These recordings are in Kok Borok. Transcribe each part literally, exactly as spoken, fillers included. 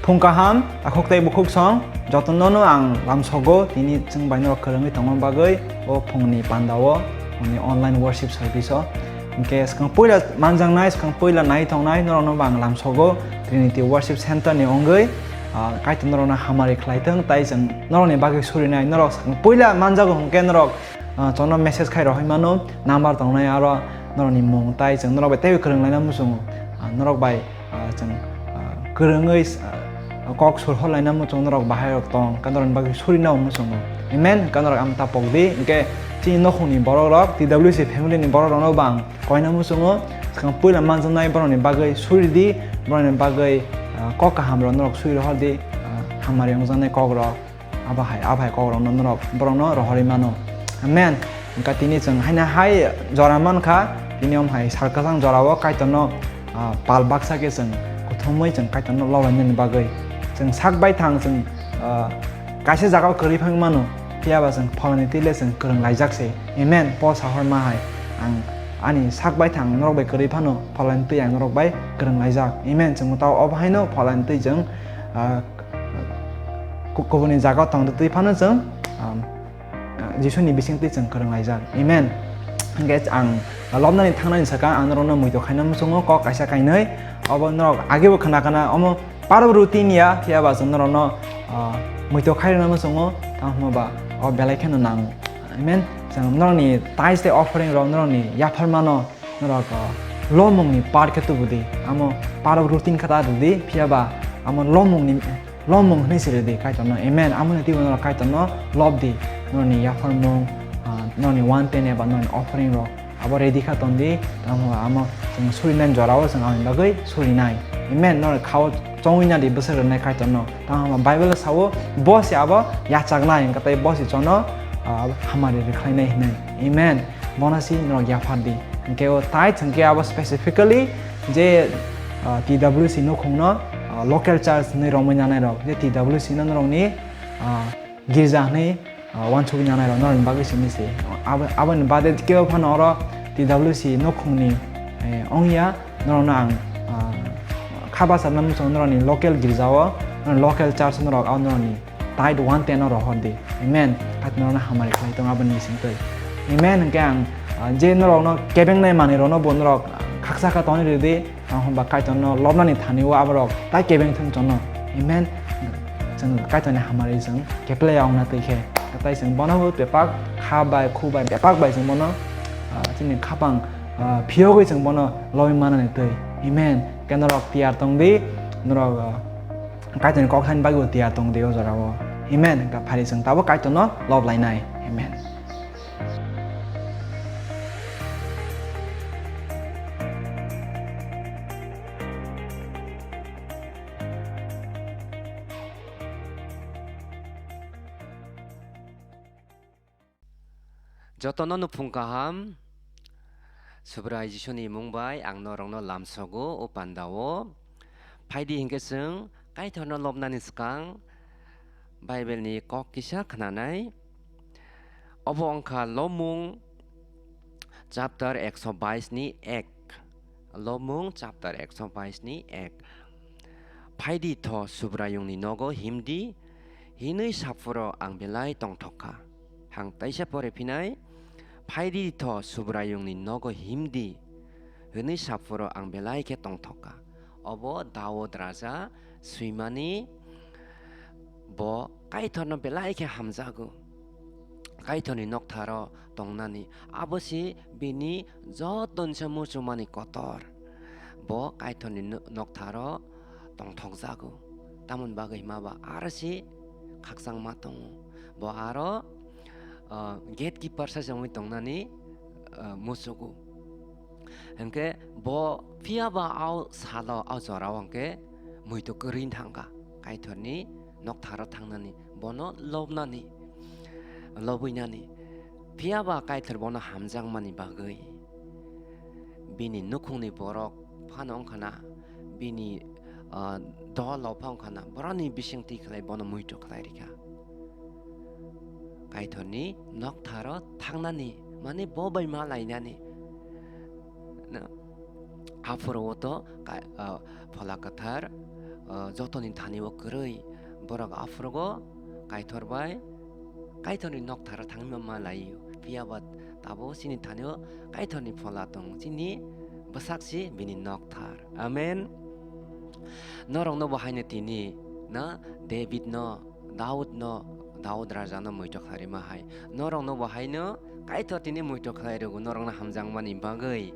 Phung kaham, takhuk tei bukhuk song, jotono no ang lamsogo, tini chwng bai norok kwrwngwi tongma bagwi o phungni pandao, phungni online worship service o. Hinkhe swkang puila manjaknai, swkang puila nai tongnai, norokno bo ang lamsogo, Trinity Worship Center ni wngwi, ah, Kaitor norokno hamari khlai thung, tai chwng norokni bagwi surinai, norok swkang puila manjago hwnkhe norok, ah, chwngno message khai rohoi mano, number tongnai aro norokni mung tai chwng norok bai teibo kwrwng laina muchungo, ah, norok bai ah, chwng, ah, kwrwngwi, ah, kok surhor laina muchung norok bahai rok tong, khe norokni bagwi surina muchungo. Amen. Khe norok ang tapok di, hinkhe chini nokhungni borok rok, T W C family ni borok rokno bo ang koina muchungo, swkang puila manjaknai borokni bagwi suri di, borokni bagwi, ah, kok kaham rok norok sui rohor di, ah, hamari wngjaknai kok rok. Abo hai, abo hai kok rokno norok, borokno rohorwi mano. Amen. Hwnkha tini chwng haino hai jora mankha, tini om hai sal kwchang jorao Kaitorno, ah, pal baksa khe chwng kuthumwi chwng Kaitorno loblainani bagwi. Chwng sak bai thang chwng, ah, kaisa jagao kwrwi phang mano, phiya ba chwng pholani twi le chwng kwrwng laijak se. Amen. Paul sahorma hai, ang ani sak bai thang norok bai kwrwi phano pholani twi ang norok bai kwrwng laijak. Amen. Chwng tao obo haino pholani twi chwng, ah, ku-, kubuni jaga o tong twi phano chwng, um, Jisuni bising twi chwng kwrwng laijak. Amen. Hwnkhe ang lobnani thangnani swkang ang norokno muitu khaina muchungo kok kaisa kainwi. Obo norok agebo khna khna omo part of routine ya, phiya ba chwng norokno, ah, muitu khairokna muchungo, tamo hwnba o belai kheno nango. Amen. Chwng norokni tithes tei offering rok norokni yapharmano norok, ah, lomungni part khe tubu di. Amo part of routine khe ta rw di, phiya ba amo lomungni lomung hwnwi se rw di Kaitorno. Amen. Amoni twibo norok Kaitorno lob di. Norokni yapharmung, ah, norokni one ten eba norokni offering rok abo ready kha ton di. Tamo amo chwng surinani jorao chwng aboni bagwi surinai. Amen. Norok khao chongwi na di bwswk rwnai Kaitorno. Tamo Bible sao bo se abo yachaknai hwnkhe tei bo se chono, ah, hamari rwkhlainai hwnwi. Amen. Bono si norok yaphar di. Hwnkhe o tithe hwnkhe abo specifically je, ah, T W C nukhungno, ah, local church hwnwi romwi nanai rok, je T W C no norokni, ah, girja hwnwi, ah, uansukwi nanai rok norokni bagwi simi se. Abo, aboni bade kebo phano oro T W C nukhungni, eh, ongya norokno ang, ah, kha bacharna muchungo norokni local girjao, norokni local church norok, ah, norokni tithe one ten o rohor di. Amen. Kaitor norokno hamari khlai tongo aboni bisingtwi. Amen. Hwnkhe ang, ah, je norokno kebengnai manwirokno bo norok khaksa kha tonwi rw di. Ang hwnba Kaitorno lobnani thani o aborok tai kebeng thung chono. Amen. Chwng Kaitorni hamari chwng keplai ya wngna twi khe. Tai chwng bono bo bepak kha bai khu bai bepak bai chwng bono, ah, chini khapang, ah, phiyogwi chwng bono lobwi manani twi. Amen. Khe norok tiyar tong di, norok, ah, Kaitorni kok thani bagwi bo tiyar tong di o jorao. Amen. Hwnkha phari chwng tabuk Kaitorno lob lainai. Amen. Jotono nukhung kaham, Subrai Jisuni mung bai ang norokno lamsogo o pandao. Phaidi hinkhe chwng Kaitorno lobnani swkang Bible ni kok kisa khnanai. Obo wngkha Lobmung chapter ekso bais ni ek. Lobmung chapter ekso bais ni ek. Phaidi tho Subraiyungni nogo himdi, hinwi saphuro ang belai tongthok kha. Hang taisa pore phinai, phaidi tho Subraiyungni nogo himdi, hinwi saphuro ang belai khe tongthok kha. Obo Daud raja swimani, bo Kaitorno belai khe hamjago. Kaitorni noktharo tongnani, abo se bini jotonisa muchungmani kotor. Bo Kaitorni no-, noktharo tongthokjago. Tamoni bagwi hima ba aro se khakchangma tongo. Bo aro, ah, gatekeeper sa se wngwi tongnani, ah, muchugo. Hwnkhe bo phiya ba o salo, o jorao hwnkhe muitu kwrwi thangkha. Kaitorni noktharo thangnani, bono lobnani, lobwinani. Phiya ba Kaitor bono hamjakmani bagwi bini nukhungni borok phano wngkhana, bini, ah, dol rok pha wngkhana, borokni bising twi khlai bono muitu khlai rikha. Kaitorni noktharo thangnani, mane bo bai ma lainani. Na, aphuru o to ka-, ah, Phola Kwthar, ah, jotoni thani o kwrwi borok aphuru go Kaitor bai Kaitorni noktharo thangwi ma laio. Phiya ba tabuk chini thani o Kaitorni phola tong, chini bwsak si bini nokthar. Amen. Norokno bo haino tini na David no, Daud no, Daud raja no muitu khlai rima hai. Norokno bo haino Kaitor tini muitu khlai rwgo norokno hamjakmani bagwi,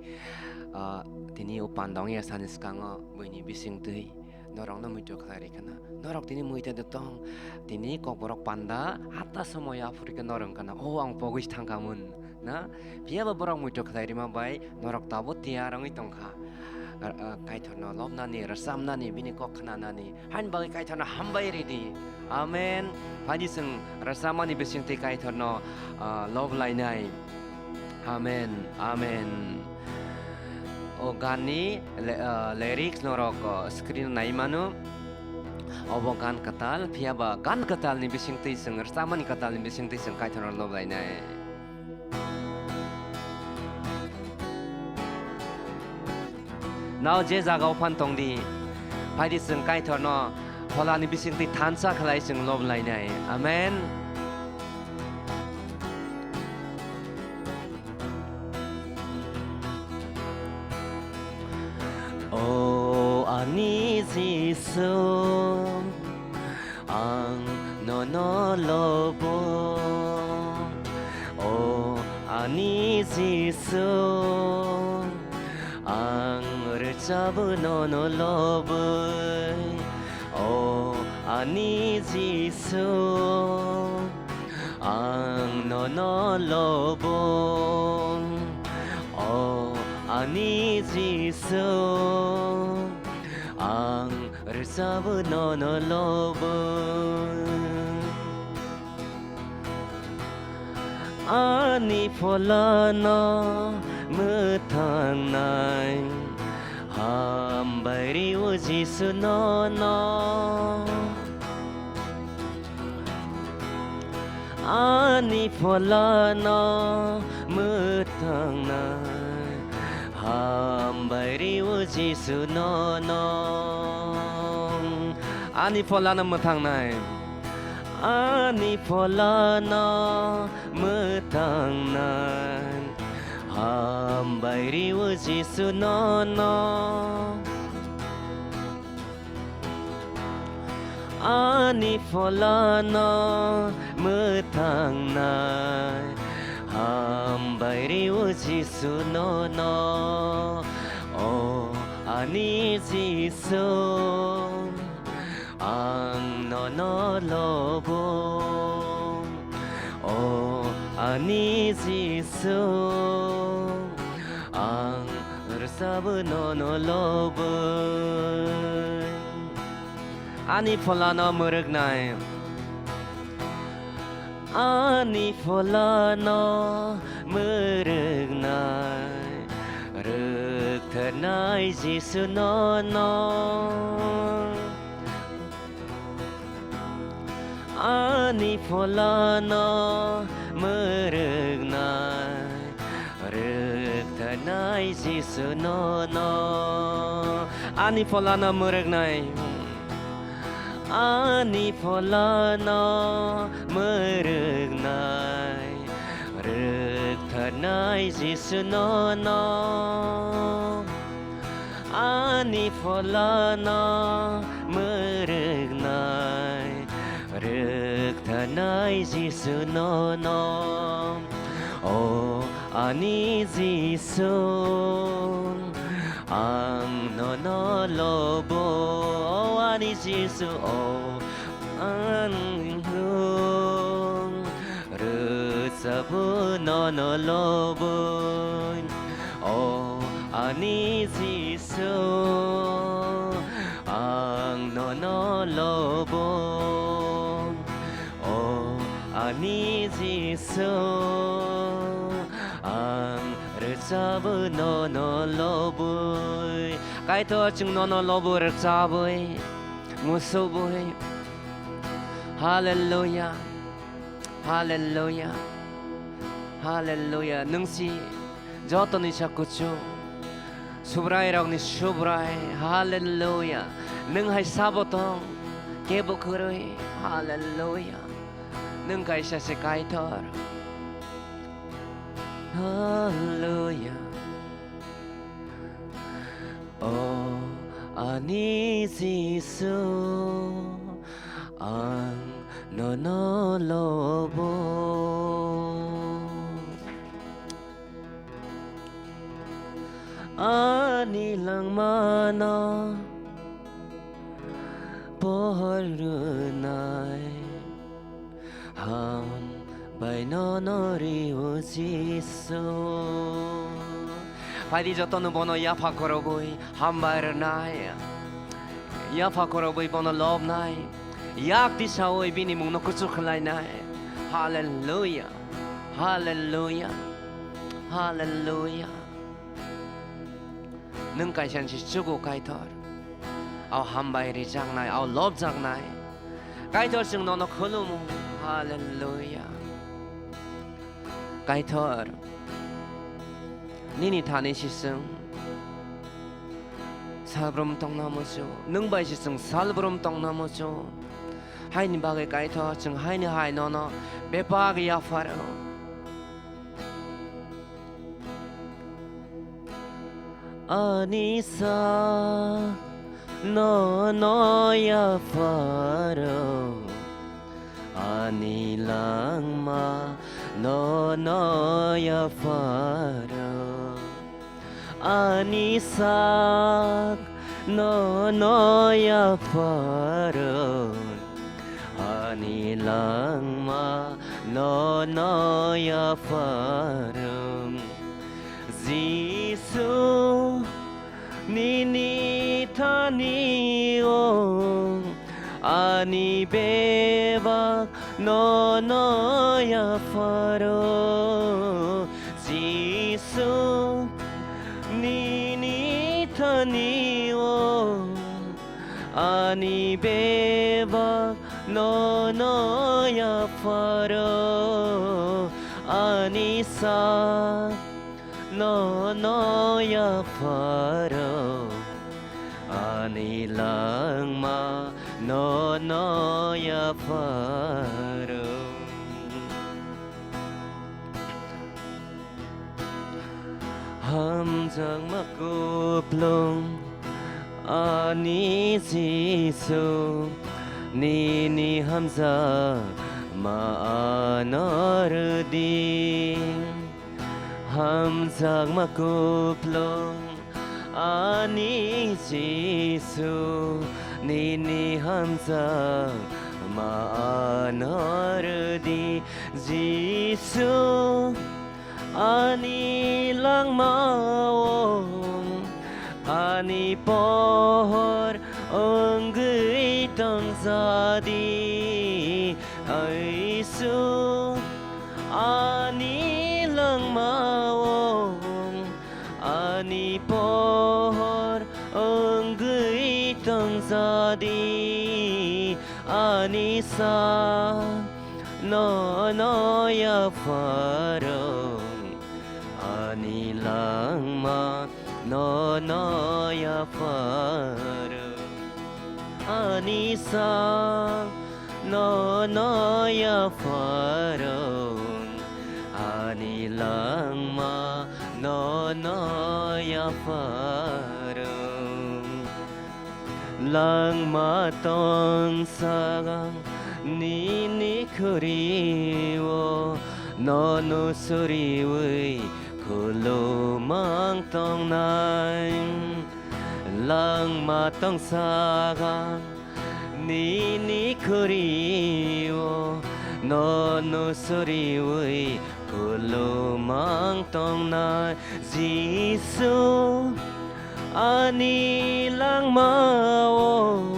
ah, tini o panda wngya sani swkango buini bisingtwi norokno muitu khlai rikha na. Norok tini muitu de tong, tini kokborok panda hata somoyo aphuru khe norok wngkha na, "O ang pogwi thangkha mun." Na? Phiya ba borok muitu khlai rima bai norok tabuk tiyar wngwi tongkha. Ar, ah, Kaitorno lobnani, rwchapnani, bini kok khnanani. Haini bagwi Kaitorno hambai ridi. Amen. Phaidi chwng rwchapmani bisingtwi Kaitorno, ah, lob lainai. Amen. Amen. O ganni le-, ah, lyrics norok, ah, screen nai mano. Obo gan kwtal, phiya ba gan kwtalni bisingtwi chwng rwchapmani kwtalni bisingtwi chwng Kaitorno lob lainai. Nao je jagao phan tong di, phaidi chwng Kaitorno pholani bisingtwi thansa khlai chwng lob lainai. Amen. O ani Jisu, ang nono lobo. O ani Jisu, ang rwchabo nono lobwi. O ani Jisu, ang nono lobo. O ani Jisu, ang rwchabo nono lobo. Ani pholano mwthangnai, hambai rio Jisu nono. Ani pholano mwthangnai, hambai rio Jisu nono. Ani pholano mwthangnai, ani pholano mwthangnai, hambai rio Jisu nono. Ani pholano mwthangnai, hambai rio Jisu nono. O ani Jisu, ang nono lobo. O ani Jisu, ang rwchabo nono lobwi. Ani pholano mwrwknai, ani pholano mwrwknai, rwktharnai Jisu nono. Ani pholano mwrwknai, rwktharnai Jisu nono. Ani pholano mwrwknai, ani pholano mwrwknai, rwktharnai Jisu nono. Ani pholano mwrwknai, rwktharnai Jisu nono. O ani Jisu, ang nono lobo. O ani Jisu, o ang rwchabo nono lobwi. O ani Jisu, ang nono lobo. O ani Jisu, ang rwchabo nono lobwi. Kaitor, chwng nono lobwi, rwchabwi, musubwi. Hallelujah. Hallelujah. Hallelujah. Nwng si jotoni sa kuchuk. Subrairokni Subrai. Hallelujah. Nwng hai sabo tong, kebo kwrwi. Hallelujah. Nwng kaisa se Kaitor. Hallelujah. O ani Jisu, ang nono lobo. Ani langmano pohor rwnai, hambai nono rio Jisu. Phaidi jotono bono yapha khorobwi hambai rwnai, yapha khorobwi bono lobnai, yak tisawi bini mungno kuchuk khlainai. Hallelujah. Hallelujah. Hallelujah. Nwng kaisa se chugo Kaitor. Au hambai rijaknai, au lobjaknai. Kaitor chwng nono khulumu. Hallelujah. Kaitor, nini thani se chwng salbrum tongna muchung. Nwng bai se chwng salbrum tongna muchung. Haini bagwi Kaitor chwng haini hai nono bebak yapharo. Ani sak nono yapharo, ani langma nono yapharo, ani sak nono yapharo, ani langma nono yapharo. Jisu, nini thani o ani bebak nono yapharo. Jisu, nini thani o ani bebak nono yapharo, ani sak nono yapharo, ani langma nono yapharo. Hamjakma kuplung ani Jisu, nini hamjakma ano rwdi. Hamjakma kuplung ani Jisu, nini hamjakma ano rwdi. Jisu, ani langmao ani pohor wngwi tongjadi. Jisu, ani langmao ani pohor wngwi tongjadi. Ani sak nono yapharo, ani langma nono yapharo, ani sak nono yapharo, ani langma nono yapharo. Langma tongsagang nini khuri-o nono suriwi khulumang tongnai. Langma tongsagang nini khuri-o nono suriwi khulumang tongnai. Jisu, ani langmao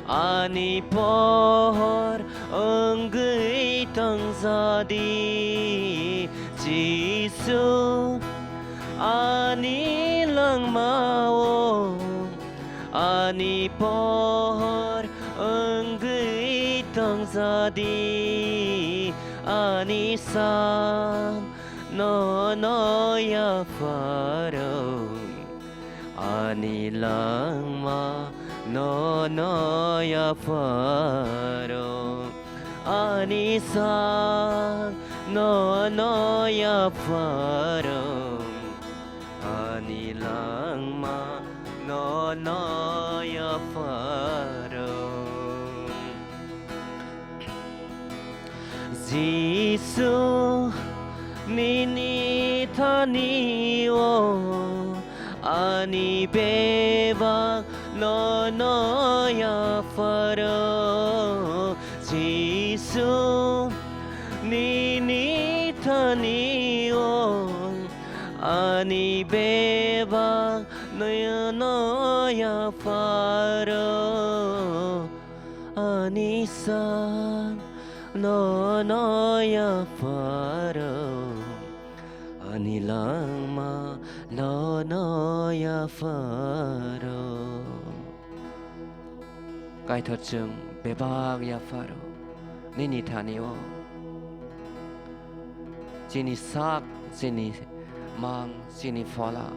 ani pohor wngwi tongjadi. Jisu, ani langmao ani pohor wngwi tongjadi. Ani sak nono yapharo, ani langma Nono yapharo, ani sak nono yapharo, ani langma nono yapharo. Jisu, nini thani o ani bebak nono yapharo. Jisu, nini thani o ani bebak nono yapharo. Ani sak nono yapharo, ani langma nono yapharo. Kaitor chwng bebak yapharo, nini thani o. Chini sak, chini mang, chini phola,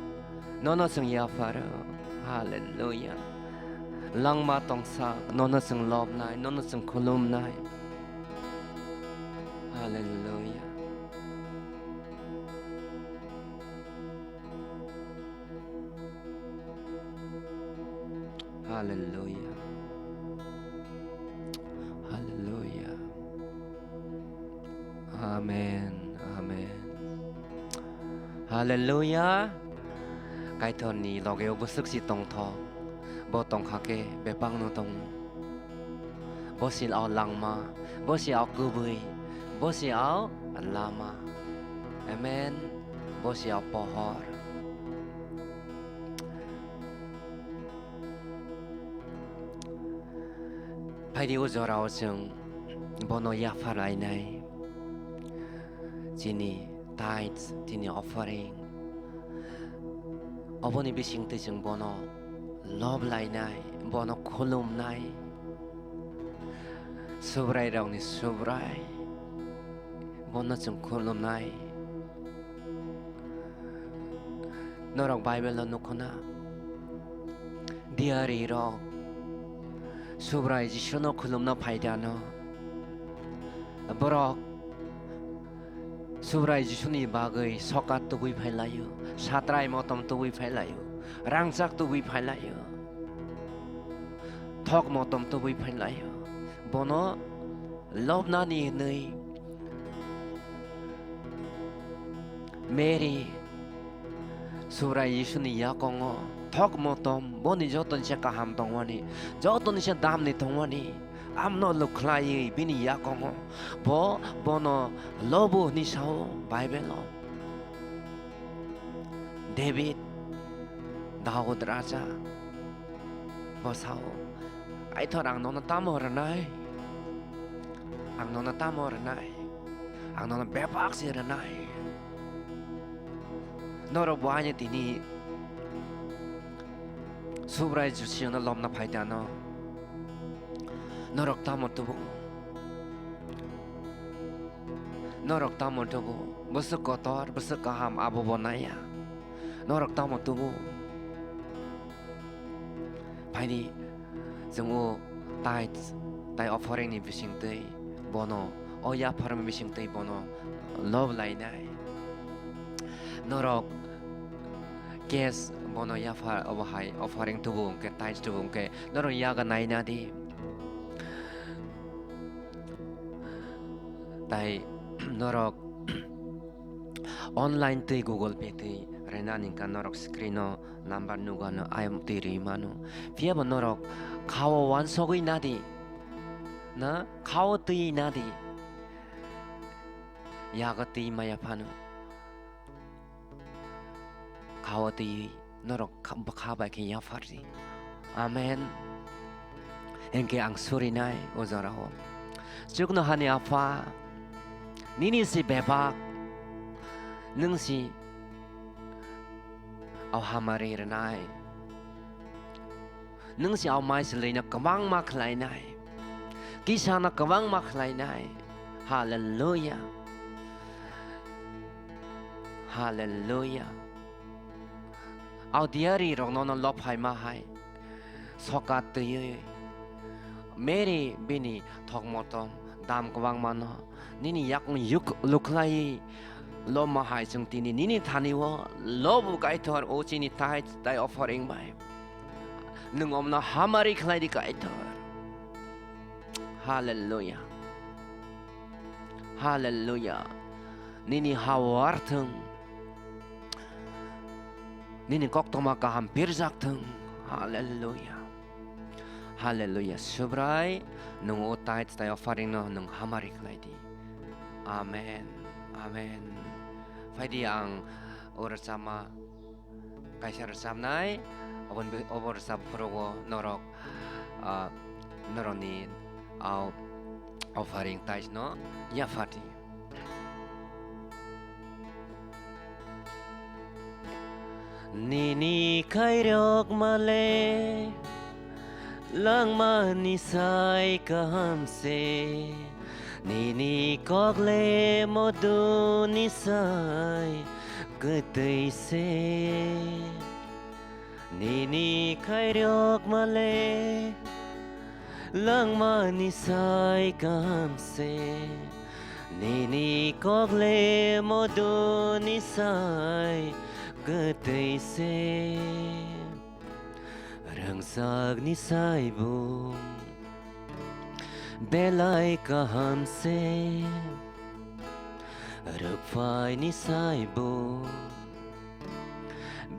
nono chwng yapharo. Hallelujah. Langma tongsa, nono chwng lobnai, nono chwng khulumnai. Hallelujah. Hallelujah. Hallelujah. Amen. Amen. Hallelujah. Kaitorni logeo bwswk si tongthok. Bo tongkha khe bebakno tongo. Bo si o langma, bo si o kubui, bo si o lama. Amen. Bo si o pohor. Phaidi o jorao chwng bono yapha lainai. Chini tithes, chini offering. Oboni bisingtwi chwng bono lob lainai, bono khulumnai. Subrairokni Subrai, bono chwng khulumnai. Norok Bible-o nukho na, diyari rok Subrai Jisuno khulumna phaidano, borok Subrai Jisuni bagwi sokat tubui phailaio, satrai motom tubui phailaio, rangchak tubui phailaio, thok motom tubui phailaio. Bono lobnani hwnwi Mary Subrai Jisuni yakongo thok motom, boni joto ni se kaham tongmani, joto ni se damni tongmani, amno lukhlaiwi bini yakongo bo bono lobu hwnwi sao Bible-o. David, Daud raja, bo sao, "Kaitor, ang nono tamo rwnai? Ang nono tamo rwnai? Ang nono bebak se rwnai." Norok bo aini tini Subrai Jisino lobna phaidano. Norok tamo tubu? Norok tamo tubu? Bwswk kotor, bwswk kaham abo bo naiya. Norok tamo tubu? Phaidi, chwng o tithes, tai offering ni bisingtwi bono, o yapharmani bisingtwi bono lob lainai. Norok cash bono yaphar, obo hai offering tubu hwnkhe, tithes tubu hwnkhe, norok yaga naina di. Tai norok online twi Google Pay twi rwnani hwnkha norok screen o number nukgano ayang twi rwi mano. Phiyaba norok khao uansugwi nadi, na khao twi nadi, yago twi maya phano. Khao twi norok kha-, bwkha bai khe yaphardi. Amen. Hinkhe ang surinai o jorao. Chuknohani Apha, nini si bebak, nwng si o hamari rwnai. Nwng si o maisilrino kwbangma khlainai, kisano kwbangma khlainai. Hallelujah. Hallelujah. O diyari rok nono lophaima hai, sokat twiwi Mary bini thokmotom dam kwbangmano nini yakung yuk lukhlaiwi lobma hai chwng tini nini thani-o lobu Kaitor o chini tithe tei offering bai. Nwng omno hamari khlai di Kaitor. Hallelujah. Hallelujah. Nini ha uar thung. Nini koktoma kaham pirjak thung. Hallelujah. Hallelujah. Subrai, nwng o tithe tei offering no nwng hamari khlai di. Amen. Amen. Phai di ang o rwchapma kaisa rwchapnai, oboni bi-, obo rwchap phuru o norok, ah, norokni, ah, offering tithe no yaphardi. Nini khairok male langmani sai kaham se, nini kokle moduni sai kwtwi se. Nini khairok male langmani sai kaham se, nini kokle moduni sai kwtwi se. Rangchakni saibo belai kaham se, rwkphaini saibo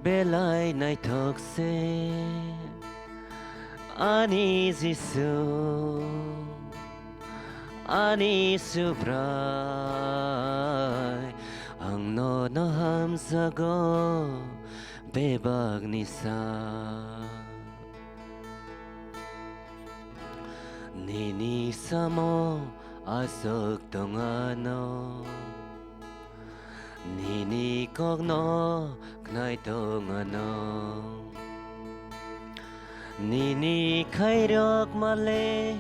belai naithok se. Ani Jisu, ani Subrai, ang nono hamjago bebakni sa. Nini samo aswk tong ano, nini kokno khnai tong ano. Nini khairok male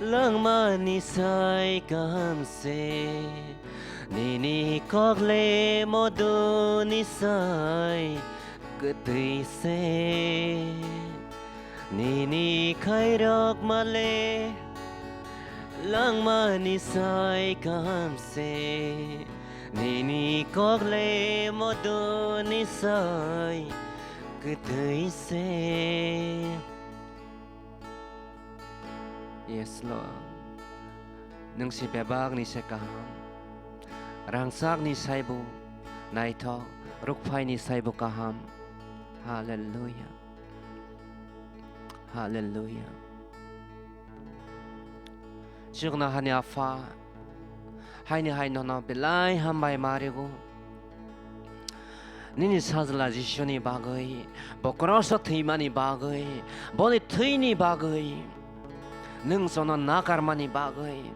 langmani sai kaham se, nini kokle moduni sai kwtwi se. Nini khairok male langmani sai kaham se, nini kokle moduni sai kwtwi se. Yes, Lord. Nwng se bebakni se kaham. Rangchakni saibo naithok, rwkphaini saibo kaham. Hallelujah. Hallelujah. Chuknohani Apha, haini hai nono belai hambai ma rwgo. Nini Sajla Jisuni bagwi, bo kroso thwimani bagwi, boni thwini bagwi, nwng jono nakarmani bagwi,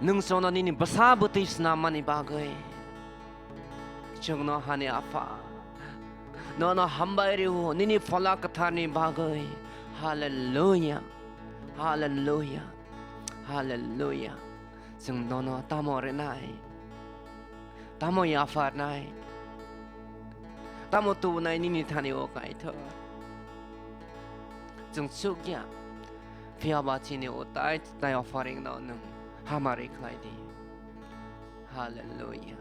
nwng jono nini bwsa bwtwi snammani bagwi. Chuknohani Apha, nono hambai rwo nini Phola Kwtharni bagwi. Hallelujah. Hallelujah. Hallelujah. Chwng nono tamo rwnai? Tamo yapharnai? Tamo tubunai nini thani o Kaitor? Chwng chukya. Phiyaba chini o tithe tei offering no nwng hamari khlai di. Hallelujah.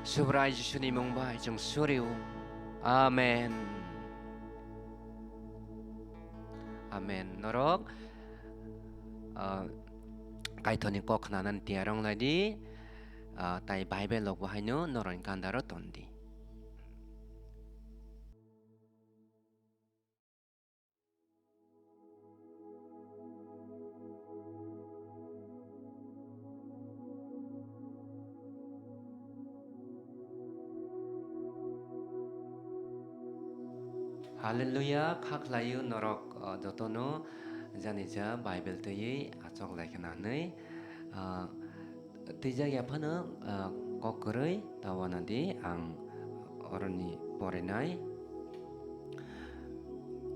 Subrai Jisuni mung bai chwng suri o. Amen. Amen. Norok, ah, Kaitorni kok khnanani tiyar wng lai di, ah, tai Bible rok bo haino norokni gandaro ton di. Hallelujah, kha khlaio norok, ah, jotono jani ja Bible twiwi achok lai khna hwnwi, ah, twijak ya phano, ah, kok kwrwi ta wana di ang oroni porinai.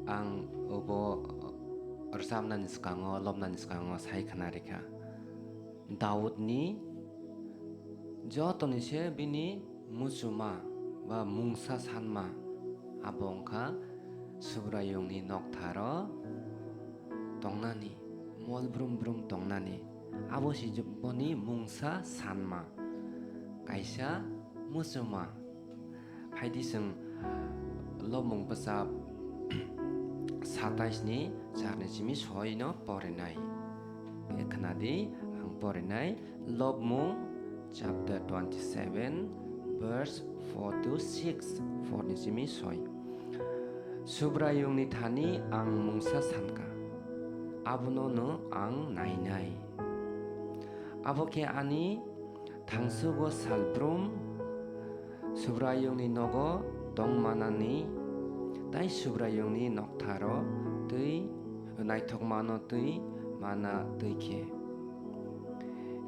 Ang obo rwchapnani swkango, lobnani swkango sai khna rikha. Daudni jotoni se bini muchuma ba mungsa sanma abo wngkha Subraiyungni noktharo tongnani, mol brum brum tongnani, abo si boni mungsa sanma, kaisa muchuma. Phaidi chwng Lobmung bwchap satais ni charni simi soi no porinai. Khe khwnadi ang porinai, Lobmung chapter twenty-seven, verse four to six, four ni simi soi. Subraiyungni thani ang mungsa sankha, abono no ang nainai. Abo khe ani thangsugo salbrum Subraiyungni nogo tongmanani, tai Subraiyungni noktharo twi naithokmano twi mana twi khe.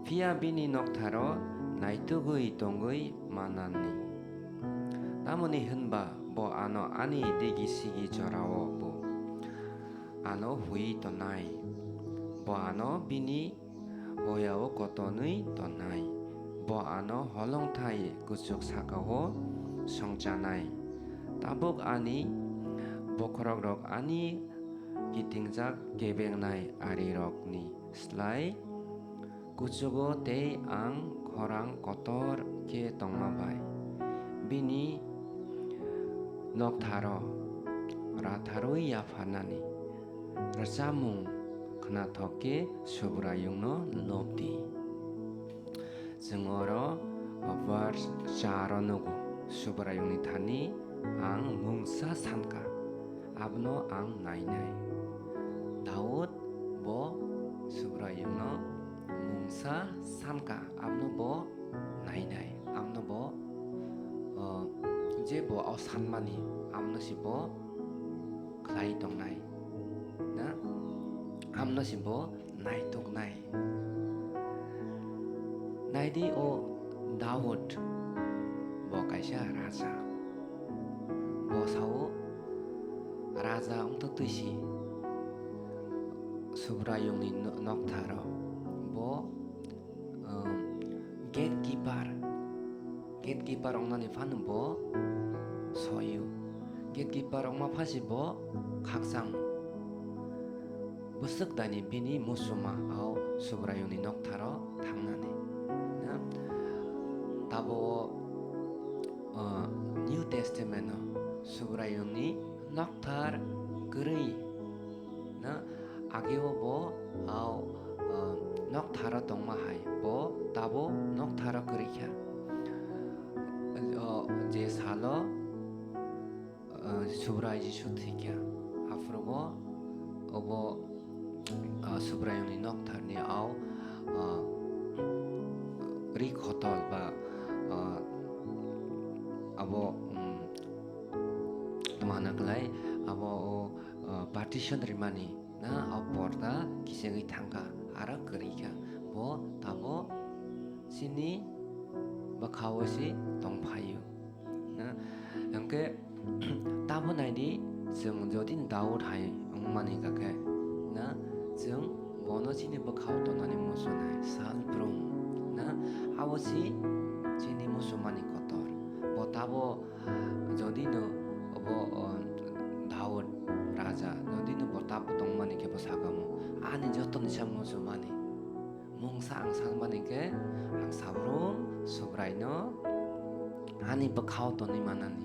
Phiya bini noktharo naitugwi tongwi manani. Tamoni hwnba bo ano ani digi sigi jorao bo ano hui tonai. Bo ano bini boyao kotonwi tonai. Bo ano holongthai kuchuk sakao songchanai. Tabuk ani bokhorokrok ani kitingjak kebengnai arirokni slai kuchugo tei ang khorang kotor khe tongma bai. Bini noktharo ratharwi yapharnani rwchapmung khnathok khe Subraiyungno lob di. Chwng oro verse char o nugo, Subraiyungni thani ang mungsa sankha, abono ang nainai. Daud bo Subraiyungno mungsa sankha, abono bo nainai, abono bo, o, je bo o sanmani, abono si bo khlai tongnai, na? Abono si bo naituknai. Naidi o Daud bo kaisa raja. Bo sao raja wngtwi twisi Subraiyungni no-, noktharo bo, um, gatekeeper, gatekeeper wngnani phano bo soio. Gatekeeper wngma phasi bo khakchang. Bwswk daini bini muchuma o Subraiyungni noktharo thangnani. Na? Tabo, uh, New Testament o Subraiyungni nokthar kwrwi na ageo bo, ah, ah, noktharo tongma hai bo tabo noktharo kwrwi kha. Ah, je salo, ah, Subrai Jisu thwikha, aphuru bo obo, ah, Subraiyungni noktharni ao, ah, ri khotol ba, ah, abo, um, tma hwna klai, abo o, ah, partition rimani na, o porda kichigwi thangkha, aro kwrwi kha, bo tabo chini bwkhao se tongphaio. Na, hwnkhe tamo naidi, chwng jodi Daud hai wngmani kakhe, na, chwng bono chini bwkhao tongnani muchunai salbrum, na, abo si chini muchumani kotor. Bo tabo jodi no obo, o, Daud raja, jodi no bo tabo tongmani khe bo sakamo, ani jotoni sa muchumani. Mungsa ang sanmani khe, ang sabrum Subraino ani bwkhao tonwi manani.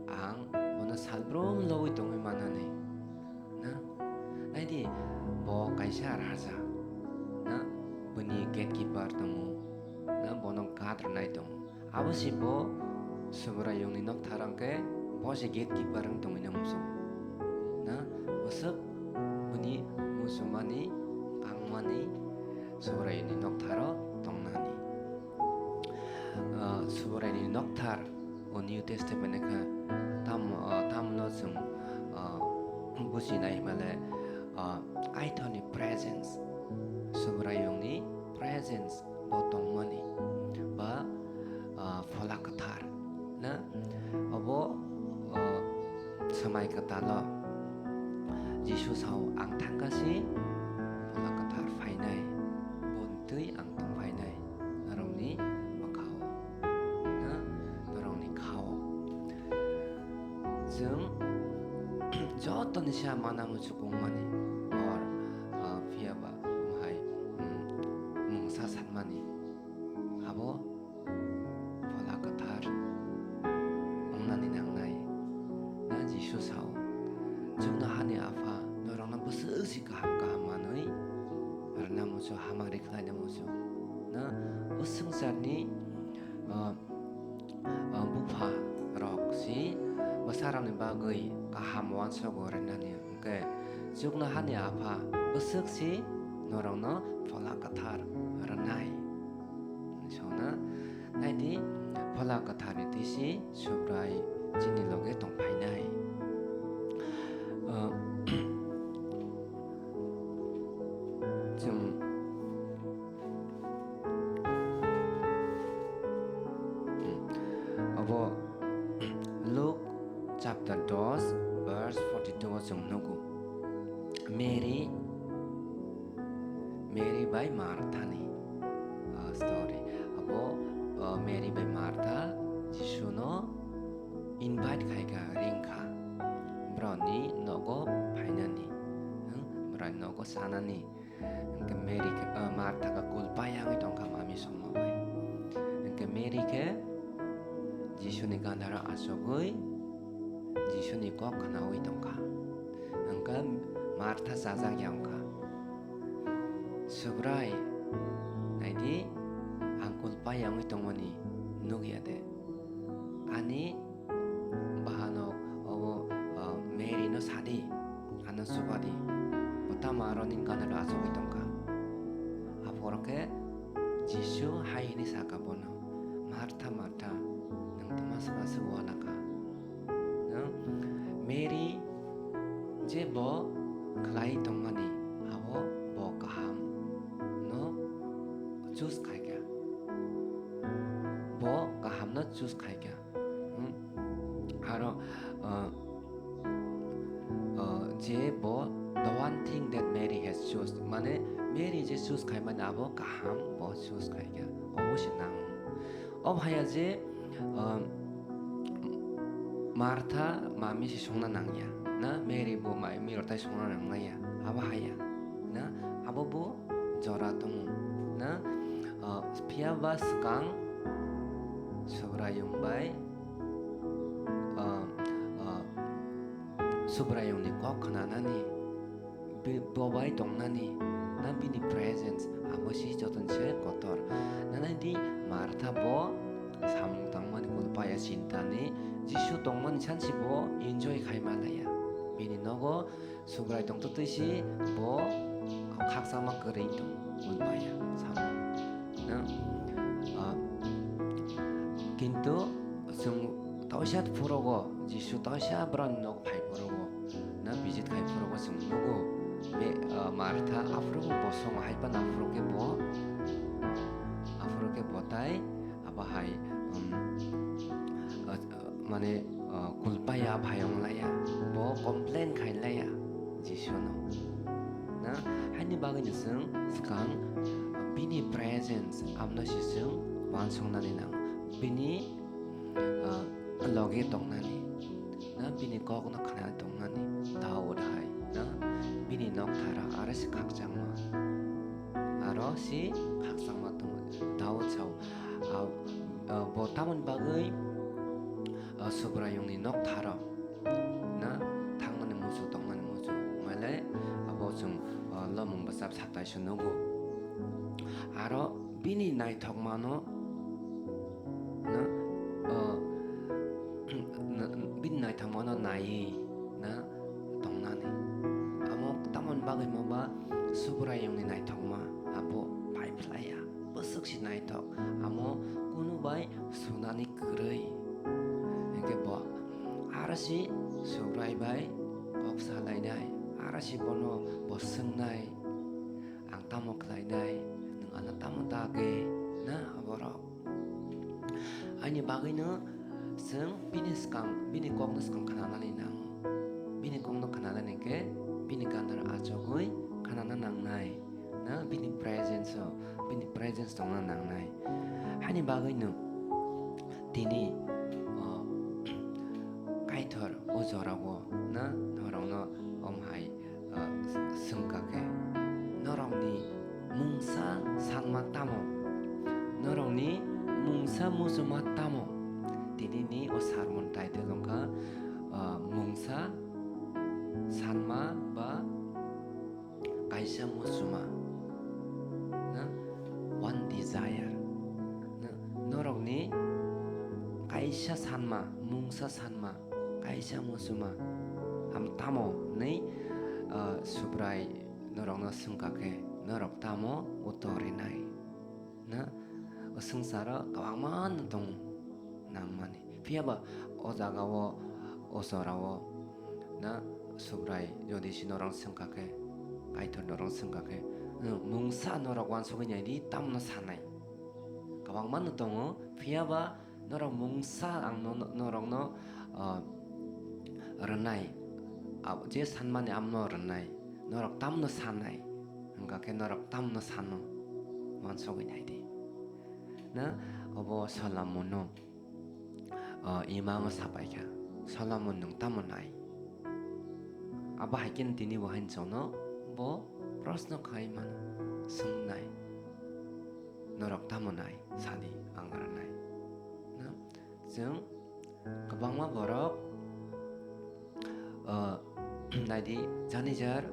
Ang bono salbrum lobwi tongwi manani. Na? Naidi, bo kaisa raja. Na? Bini gatekeeper tongo. Na? Bono guard rwnai tongo. Abo si bo Subraiyungni nokthar hwnkhe bo se gatekeeper wng tongwi na muchung. Na, bwswk bini muchungmani, kangmani Subraiyungni noktharo tongnani. Ah, Subraiyungni nokthar o New Testament ni kha tam, ah, tamno chwng, ah, bujinai hwnmale, ah, Aithoni presence, Subraiyungni presence bo tongmani ba, ah, Phola Kwthar na obo, ah, swmai kwtalo Jisu sao, "Ang thangkha si Phola Kwthar phainai, boni twi ang tongphainai norokni bwkhao na norokni khao." Chwng Joto ni sa mana muchukung mani or, ah, phiya ba hai, mm, mungsa sanmani. Abo Phola Kwthar wngnani nangnai. Na Jisu sao, "Chuknohani Apha, norokno bwswk si kaham kaham manwi rwna muchung, hamari khlaina muchung." Na o swngcharni, ah, ah, bupha rok si bwsarokni bagwi kaham uansukgo rwnani, hwnkhe chuknohani Apha bwswk si norokno Phola Kwthar rwnai. Sona naidi, Phola Kwtharni twi si Subrai chini loge tongphainai. Ah, chwng, hmm, abo Luke chapter dos, verse forty-two o chwng nugo. Mary, Mary bai Martha ni, ah, story. Abo, ah, Mary bai Martha Jisu no invite khaikha, ringkha. Broni nogo phainani, hmm, broni nogo sanani. Hwnkhe Mary khe, ah, Martha khe kulpa yangwi tongkha mami songma bai. Hwnkhe Mary khe Jisuni gandaro achugwi Jisuni kok khnaui tongkha. Hwnkhe Martha chajak ya wngkha, "Subrai, naidi, ang kulpa yangwi tongmani nukya de? Ani bahanok obo, ah, Mary no sadi, ano chubadi. Bo tamo aro nini gana do achugwi tongkha." Aphuru khe Jisu hai hwnwi sakha bono, "Martha, Martha, nwng twma swkang se uanakha. Nwng Mary je bo khlai tongmani, abo bo kaham no choose khaikha. Bo kaham no choose khaikha." Hmm? Aro, uh, uh, je bo the one thing that Mary has choose, mane Mary je choose khaimani abo kaham bo choose khaikha, obo se nang. Obo haya je, uh, Martha mami se songna nangya, na Mary bo mami rok tai songna nangnaya, abo haya, na abo bo jora tongo, na, uh, phiya ba swkang Subraiyung bai, ah, ah, Subraiyungni kok khnanani, bi-, bo bai tongnani, na bini presence, abo si jotono se kotor. Na naidi Martha bo samung tangmani kulpaya chintani, Jisu tongmani sansi bo enjoy khai manlaiya. Bini nogo Subrai tongtwtwi si bo khakchangma kwrwi tong, kulpaya samung. Na, ah, kintu chwng taisa phorogo, Jisu taisa borokni nok phai phorogo, na visit khai phorogo chwng nugo. Be, ah, Martha aphuru bo bosongo hai phano aphuru khe bo, aphuru khe bo tai abo hai, um, ah, mane, ah, kulpaya phai wnglaiya, bo complain khailaiya Jisuno. Na, haini bagwino chwng swkang bini presence amno se chwng uansuknani nang. Bini, ah, loge tongnani, na bini kokno khnana tongnani, Daud hai, na bini nokthara aro se khakchangma, aro se khakchangma tongo. Daud sao, ah, ah, bo tamoni bagwi, ah, Subraiyungni noktharo na thangmani muchung tongmani muchung wngmale abo chwng, ah, lomung bwchap satai se nugo. Aro bini naithokmano na, ah, na, bini naithokmano naiwi na tongnani. Amo tamoni bagwi ma ba Subraiyungni naithokma abo pai phlaiya. Bwswk se naithok, amo kunu bai sunani kwrwi. Hinkhe bo aro se Subrai bai kok salainai, aro se bono bo swngnai, "Ang tamo khlainai, nwng ano tamo ta khe na aborok?" Aini bagwino chwng bini swkang, bini kokno swkang khnanani nango. Bini kokno khnanani khe bini gandaro achugwi khnana nangnai. Na bini presence o, bini presence tongna nangnai. Hani bagwino tini, o, Kaitor o jorao na norokno Om hai, ah, swngkha khe, norokni mungsa sanma tamo? Norokni mungsa muchuma tamo? Tinini o sermon title wngkha, ah, mungsa sanma ba kaisa muchuma, na? One desire, na? Norokni kaisa sanma, mungsa sanma, kaisa muchuma, am tamo hinwi, ah, Subrai norokno swngkha khe, norok tamo uttor rinai, na? O swngcharo kwbangma no tongo nangmani. Phiya ba o jaga o, o jora o, na, Subrai jodi si norok swngkha khe, Kaitor norok swngkha khe, nwng mungsa norok uansugwi nai di, tamno sanai. Kwbangma no tongo, phiya ba norok mungsa ang no, norokno, ah, rwnai. Ab-, je sanmani amno rwnai. Norok tamno sanai. Hwnkha khe norok tamno sano. Uansugwi nai di. Na, obo Solomon no, ah, imango sapai kha. Solomon nwng tamo nai? Abo hai khe tini bo haino chwngno bo proshno khai mano, swngnai. Norok tamo nai? Sadi, ang rwnai. Na, chwng kwbangma borok, ah, nai di, jani jar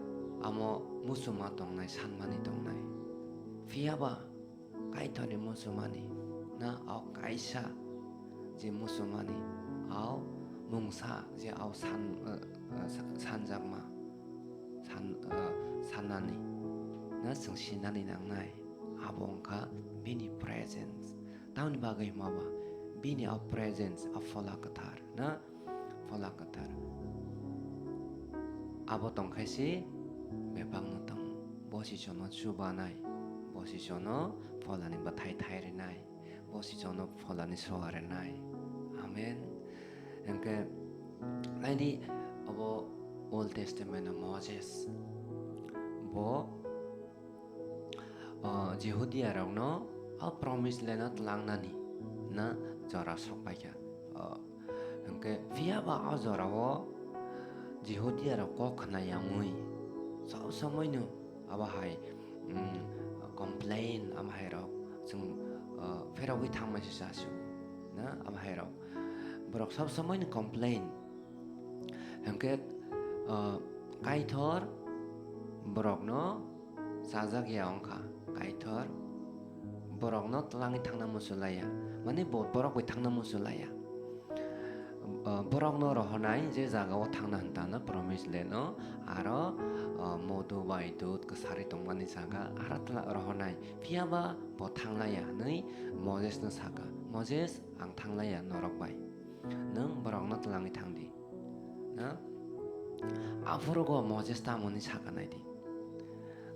amo muchuma tongnai, sanmani tongnai. Phiya ba Kaitorni muchumani, na, o kaisa je muchumani, o mungsa je o san, ah, ah, sa-, sanjakma, san, ah, sanani, na, chwng sinani nangnai, abo wngkha bini presence. Tamoni bagwi hwnba ba bini o presence, o Phola Kwthar, na, Phola Kwthar. Abo tongkhe se bebakno tongo. Bo se jono chubanai, bo se jono Pholani bwthai thai rwnai, bo se jono Pholani soa rwnai. Amen. Hwnkhe, nai di, abo Old Testament o Moses, bo, ah, Jihudia rokno o Promised Land o tlangnani na jora sok paikha. Ah, hwnkhe, phiya ba o jora o Jihudia rok kok khna yangwi sob somoi no abo hai, mm, complain, abo hai rok chwng, ah, pherogwi thangma se chasio na, abo hai rok. Borok sob somoi no complain. Hwnkhe, ah, Kaitor borokno chajak ya wngkha. Kaitor borokno tlangwi thangna muchulaiya, mane bo-, borok bai thangna muchulaiya. Ah, borokno rohornai je jaga o thangna hwn tano, Promised Land o, aro, ah, modu bai dud kwsari tongmani jaga, aro tla-, rohornai. Phiya ba bo thanglaiya hwnwi Moses no saka, "Moses, ang thanglaiya norok bai. Nwng borokno tlangwi thang di." Na? Aphuru go Moses tamoni saka nai di.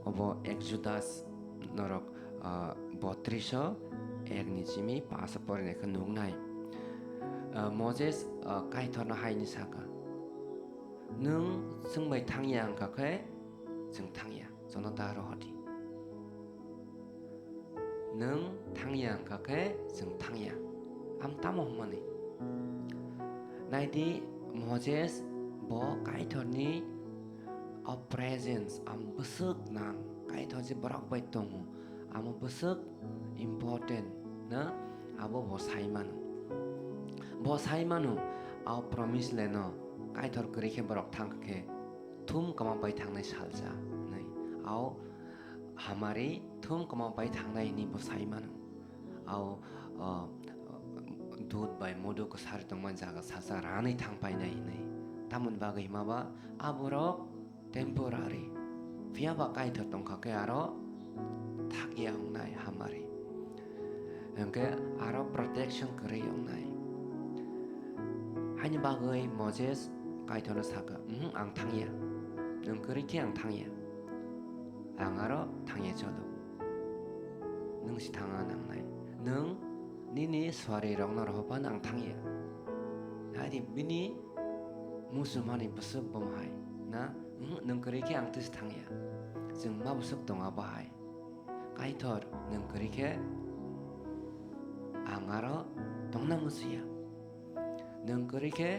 Obo Exodus norok, ah, botris o ek ni simi pas o porinai khe nuknai. Ah, Moses, ah, Kaitorno haini saka, "Nwng chwng bai thangya wngkha khe chwng thangya, jono da rohor di." Nwng thangya wngkha khe chwng thangya. Am tamo hwnmani? Nai di, Moses bo Kaitorni o presence, am bwswk nang, Kaitor je borok bai tongo, amo bwswk important na, abo bo sai mano. Bo sai mano, o Promised Land o Kaitor kwrwi khe borok thang khe thum kwma bai thangnai salsa hwnwi. Ao hamari thum kwma bai thangnai hwnwi bo sai mano. Ao, o, dud bai modu kwsari tongma jaga salsa ranwi thang painai hwnwi. Tamoni bagwi hima ba a borok temporary. Phiya ba Kaitor tongkha khe aro thakya wngnai hamari. Hwnkhe aro protection kwrwi wngnai. Haini bagwi Moses Kaitorno sakha, "Uhmm, ang thangya. Nwng kwrwi khe ang thangya. Ang aro thangya cholo. Nwng se thangna nangnai. Nwng nini suarirokno rohorphano ang thangya." Hai di bini muchumani bwswk bo hai na, "Uhmm, nwng kwrwi khe ang twi se thangya. Chwng ma bwswk tongo abo hai. Kaitor, nwng kwrwi khe ang aro tongna musuya. Nwng kwrwi khe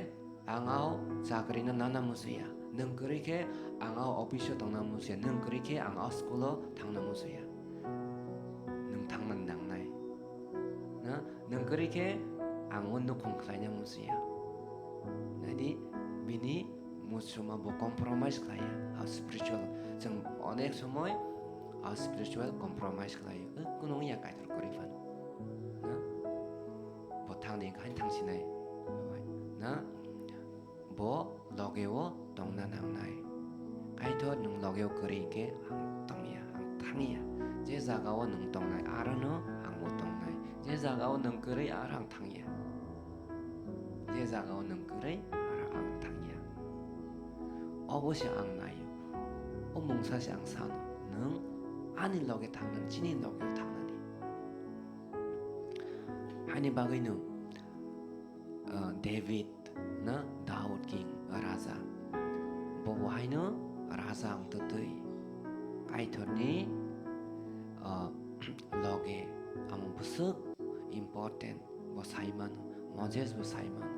ang ao chakrino nana musuya. Nwng kwrwi khe ang o office o tongna musuya, nwng kwrwi khe ang o school o thangna musuya. Nwng thangna nangnai. Na, nwng kwrwi khe ang o nukhung khlaina musuya. Naidi, bini muchuma bo compromise khlaiya, o spiritual. Chwng onek somoi o spiritual compromise khlaio. Eh, kuno wngya Kaitor kwrwi phano. Na? Bo thangdi, hain thangsinai. Na? Bo loge o tongna nangnai. Kaitor nwng loge o kwrwi hinkhe ang tongya, ang thangya. Je jaga o nwng tongnai, aro no ang bo tongnai. Je jaga o nwng kwrwi, aro ang thangya. Je jaga o nwng kwrwi, aro ang thangya. Obo se ang naio. O mungsa se ang sano, nwng ani loge thangnani, chini loge o thangnani. Haini bagwino, uh, David na Daud king, raja. Bo bo haino raja wng twtwi. Kaitorni, uh, loge amo bwswk important bo sai mano, Moses bo sai mano.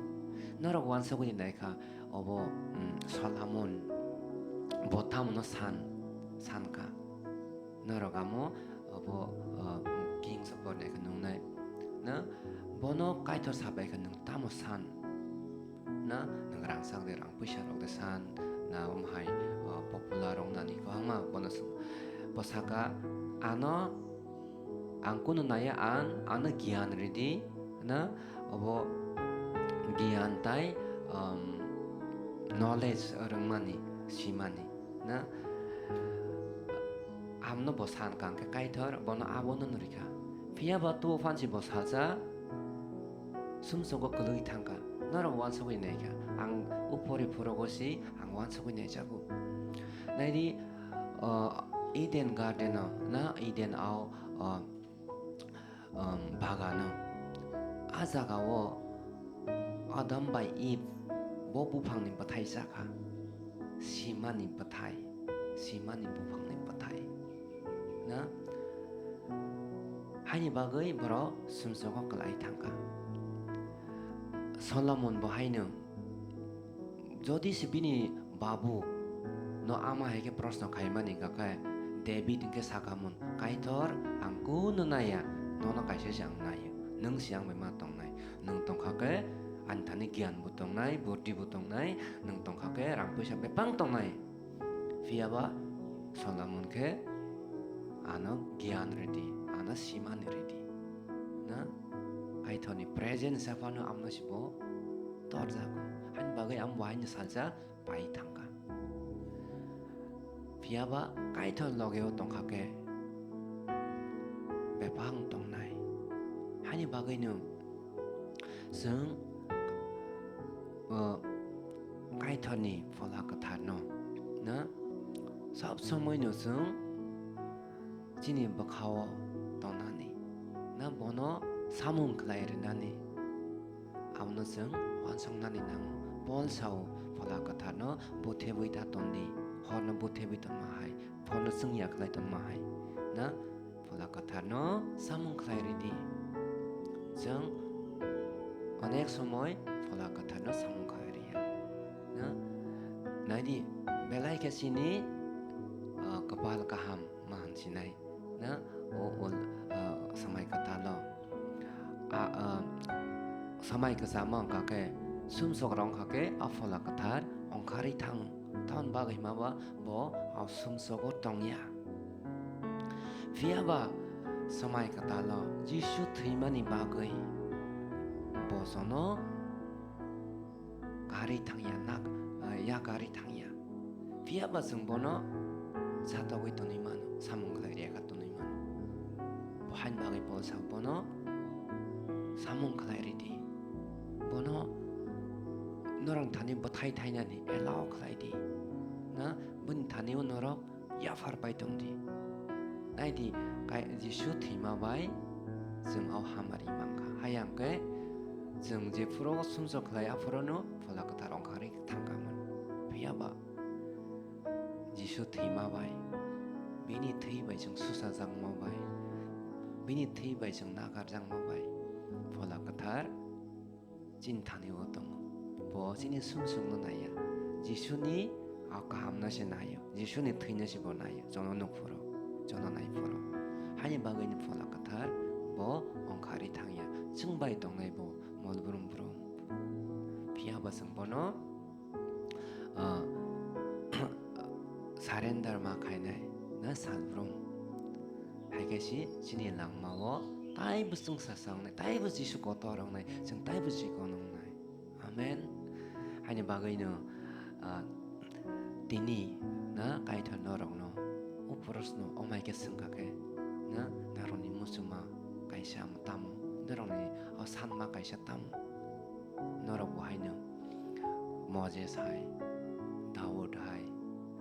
Norok wansugwi naikha obo, mm, Solomon bo tamono san, sankha. Norok amo obo, uh, Kings of War naikha nungnai. Na bono Kaitor sabaikha nwng tamo san. Na nwng rangchak de rang puisa rok de san. Na omo hai, uh, popular rok nani kwbangma bono sw-, bo saka ano ang kunu naya an, ano giyan ridi, na obo giyan tai, um, knowledge rwngmani, simani, na amno bo san kang khe Kaitor bono abono nurikha. Phiya ba tuo phansi bo salsa sumsogo kwlwi thangkha, norok wansugwi naikha, ang upori phurogo si ang wansugwi naijago. Naidi, uh, Eden Garden o, na Eden o, uh, um, bagano. A jaga o Adam bai Eve bo buphangni bwthai chakha. Simani bwthai, simani buphangni bwthai. Na? Haini bagwi borok sumsogo kwlai thangkha. Solomon bo haino, jodi se bini babu no ama hai khe proshno khaimani hwnkha khe, David hwnkhe sakamun, "Kaitor, ang kunu naiya, nono kaisa se ang naio. Nwng se ang bai ma tongnai. Nwng tongkha khe ani thani giyan bo tongnai, burdi bo tongnai, nwng tongkha khe rang puisa bebak tongnai." Phiya ba Solomon khe ano giyan ridi, ano simani ridi. Na? Kaitorni presence sa phano amno sibo torjago. Haini bagwi amo bo haino salsa pai thangkha. Phiya ba Kaitor logeo tongkha khe bebak tongnai. Haini bagwino chwng, o, Kaitorni Phola Kwtharno, na, sob somoino chwng chini bwkhao tongnani, na bono samung khlai rwnani, abono chwng uansuknani nango. Pol sao, Phola Kwtharno buthebwi ta tondi, horno buthebwi tonma hai, phorno chwngya khlai tonma hai, na Phola Kwtharno samung khlai ridi. Chwng onek somoi Phola Kwtharno samung khlai riya. Na? Naidi, belai khe chini, ah, kwpal kaham ma hinsinai. Na? O, o, ah, Swmai Kwthalo. A, ah, Swmai Kwchama wngkha khe, sumsok rok wngkha khe, a Phola Kwthar ongkharwi thango. Tamoni bagwi hima ba bo a sumsogo tongya. Phiya ba Swmai Kwthalo Jisu thwimani bagwi bosono karwi thangya, nak, eh, ya karwi thangya. Phiya ba chwng bono chatogwi tonwi mano, samung khlai rwya kha tonwi mano. Bo haini bagwi Pol sa bono samung khlai ridi. Bono norok thani bwthai thainani allow khlai di. Na, bini thani o norok yaphar pai tong di. Nai di, kai-, Jisu thwima bai chwng o hamari mankha. Haya hwnkhe chwng jephuru o sumsok khlai, aphuru no Phola Kwthar ongkharwi thangkha mano. Phiya ba Jisu thwima bai, bini thwi bai chwng susajakma bai, bini thwi bai chwng nakarjakma bai, Phola Kwthar chini thani o tongo. Bo chini sumsokno naiya. Jisuni O kahamno se naio, Jisuni thwino se bo naio, jono nukphuru, jono naiphuru. Haini bagwino Phola Kwthar bo ongkharwi thangya, chwng bai tongnai bo molbrum brum. Phiya bo chwng bono, ah, surrender ma khainai na salbrum. Hai khe se chini langmao taibo chwngsa sa wngnai, taibo Jisu kotor wngnai, chwng taibo chikon wngnai. Amen. Haini bagwino, ah, tini na Kaitor norokno, o porosno, o mai khe swngkha khe, na, norokni muchuma kaisa tamo, norokni o sanma kaisa tamo, norok bo haino Moses hai, Daud hai,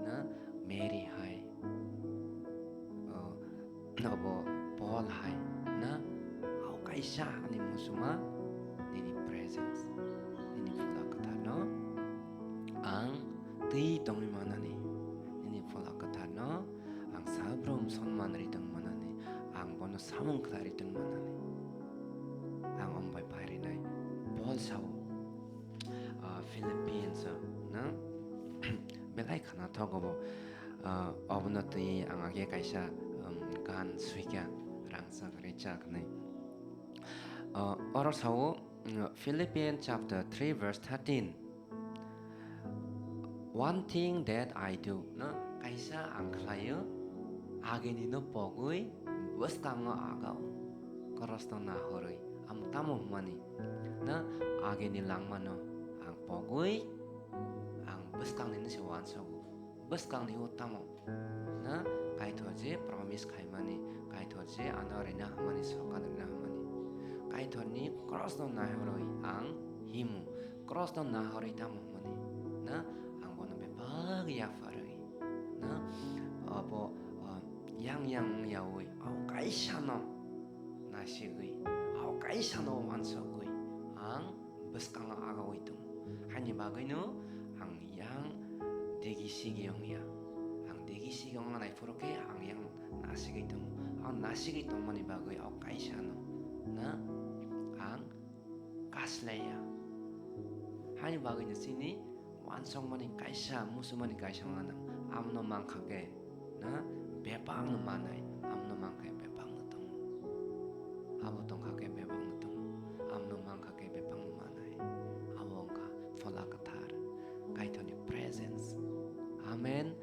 na, Mary hai, o, abo Paul hai na, o kaisa ani muchuma nini presence, nini Phola Kwtharno ang twi tongwi manani, nini Phola Kwtharno ang sabrum sonman ri tong manani, ang bono samung khlai ri tong manani, ang om bai phai rinai. Paul sao, ah, Philippians, ah, na belai khana thogo bo. Ah, obono twi ang age kaisa, um, gan suikha, rangchak rijak hinwi. Ah, oro sao, mm, Philippians chapter three verse thirteen. "One thing that I do," no, kaisa ang khlaio, agini no pogwi bwskango agao, krosno nahorwi. Ang tamo hwnmani, na, agini langmano ang pogwi, ang bwskangni no se uansogo. Bwskangni o tamo? Na, Kaitor je promise khaimani, Kaitor je ano rina hwnmani, sokan rina hwnmani. Kaitorni krosno nahorwi ang himu, krosno nahorwi tamo hwnmani? Na, ang bono bebak yapharwi, na, abo, ah, yang yang yaui, o kaisano nasigwi, o kaisano uansugwi ang bwskango agaui tongo. Haini bagwino ang yang digi sigi wngya. Ang digi sigi wngna naiphuru khe ang yang nasigwi tongo. Ang nasigwi tongmani bagwi o kaisano na ang kaslaiya. Haini bagwino chini uansukmani kaisa, muchumani kaisa manang, amno mankha khe na bebakno manai, amno mankha khe bebakno tongo. Abo tongkha khe bebakno tongo, amno mankha khe bebakno manai. Abo wngkha Phola Kwthar, Kaitorni presence. Amen.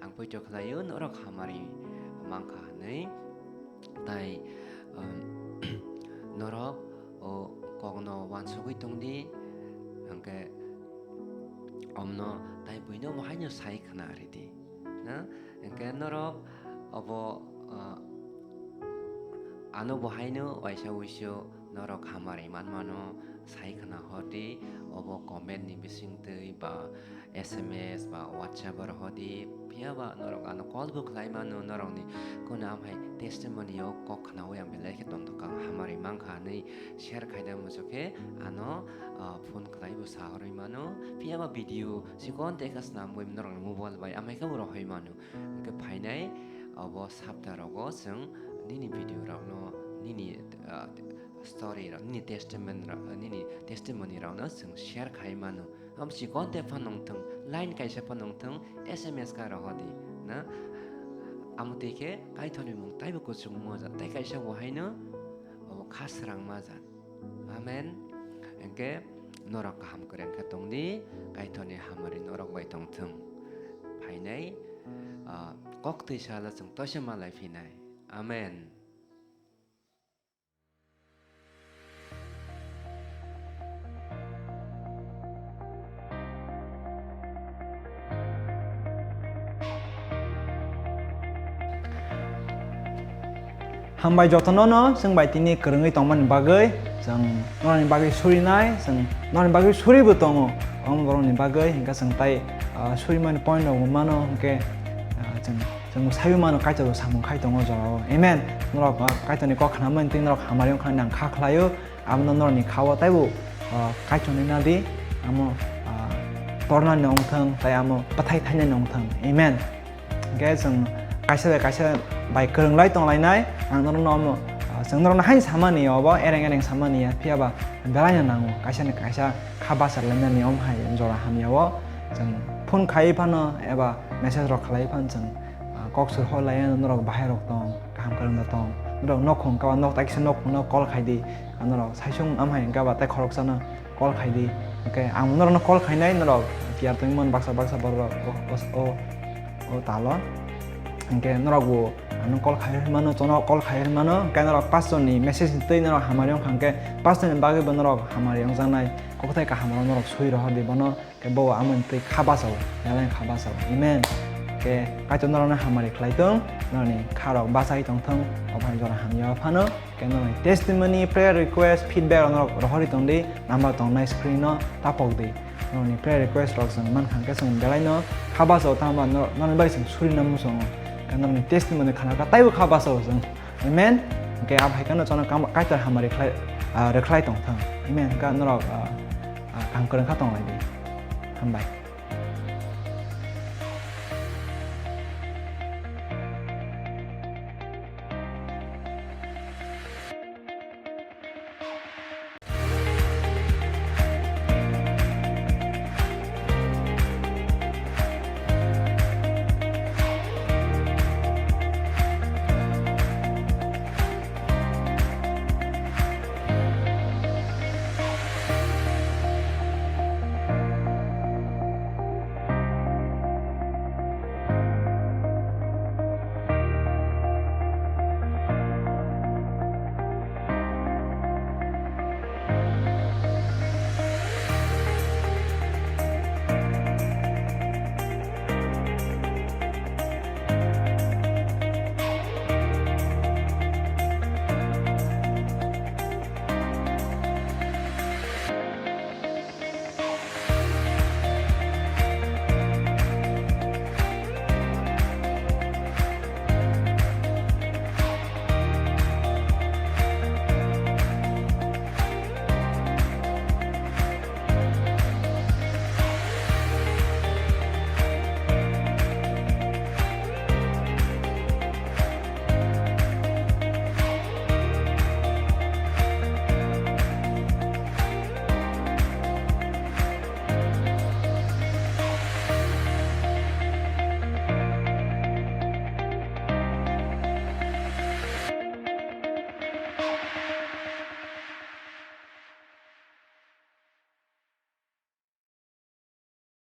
Ang poito khlaio norok hamari mankha hwnwi. Tai, um, norok o kokno uansugwi tongdi, hwnkhe omno tai buino omo haino sai khna ridi. Na? Hwnkhe norok obo, ah, ano bo haino waisa wuisu norok hamari manmano sai khna hordi, obo comment ni bisingtwi ba S M S ba WhatsApp o rohordi, phiya ba norok ano call bo khlai mano, norokni kono amhai testimony o kok khnaui ang belai khe tongthok kha, ang hamari mankha hwnwi share khaina muchuk khe ano, ah, phone khlai bo sahorwi mano, phiya ba video chikon tei khe snamwi norokni mobile bai amhai khe bo rohorwi mano. Hwnkhe phainai obo sapta rogo chwng nini video rokno, nini, ah, story rok, nini testament rok, nini testimony rokno chwng share khai mano. Amo chikon te phano wngthung, line kaisa phano wngthung, S M S kha rohordi, na? Amo twi khe Kaitorni mung taibo kuchung moja, tei kaisa bo haino obo kha srang maja. Amen. Hwnkhe norok kaham kwrwng khe tongdi, Kaitorni hamari norok bai tongthung. Phainai, ah, kok twi salo chwng toisa malai phinai. Amen. Hambai jotono no chwng bai tini kwrwngwi tongmani bagwi, chwng norokni bagwi surinai, chwng norokni bagwi suribo tongo. Omo borokni bagwi hwnkhe chwng tai, ah, surimani point rokbo mano hwnkhe, ah, chwng, chwng saiwi mano Kaitor bo samung khai tongo o jorao. Amen. Norok, ah, Kaitorni kok khnamani twi norok hamari wngkha nang kha khlaio. Abono norokni kha-o taibo, ah, kaichonwi nadi, amo, ah, tornani wngthang, tei amo bwthai thainani wngthang. Amen. Hwnkhe chwng kaisa bai kaisa bai kwrwng lai tong lainai, ang norokno omo, ah, chwng norokno haino samani ya, obo ereng ereng samani ya, phiya ba belaino nango, kaisa ni kaisa kha bachar lainani omo hai jora hamya o chwng phone khai phano eba message rok khlai phano chwng, ah, kok sur hor lai norok bahai rok tong, kaham kwrwng da tong, norok nok khung kaba nok ta kisa nok khung no call khai di, ah, norok saisung amhai kaba tai khoroksa no call khai di. Hwnkhe ang norok no call khainai, norok tiyar tongmani baksa baksa borok rok o, o, o, o talo. Hwnkhe norok bo ano call khai mano, chono call khai mano, hwnkhe norok pastor ni message ni twi norok hamari wngkha hwnkhe pastor ni bagwi bo norok hamari wngjaknai, kokthai kaham rok norok sui rohor di bono. Khe bo amoni twi kha bachao, belai kha bachao. Amen. Khe Kaitor norokno hamari khlai tong, norokni kha rok bachai tong thung, ophai jora hamya phano. Khe norokni testimony, prayer request, feedback rok norok rohorwi tong di, number tongnai screen no tapok di. Norokni prayer request rok chwng mankha khe chwng belai no kha bachao, tamo norok, norokni bagwi chwng suri na muchungo. Khe norokni testimony khana kha taibo kha bachao chwng. Amen. Hwnkhe abo hai kheno chwngno kam-, Kaitor hamari khlai, ah, rwkhlai tong thung. Amen. Hwnkhe norok, ah, ah, kaham kwrwng kha tong lai di. Hambai.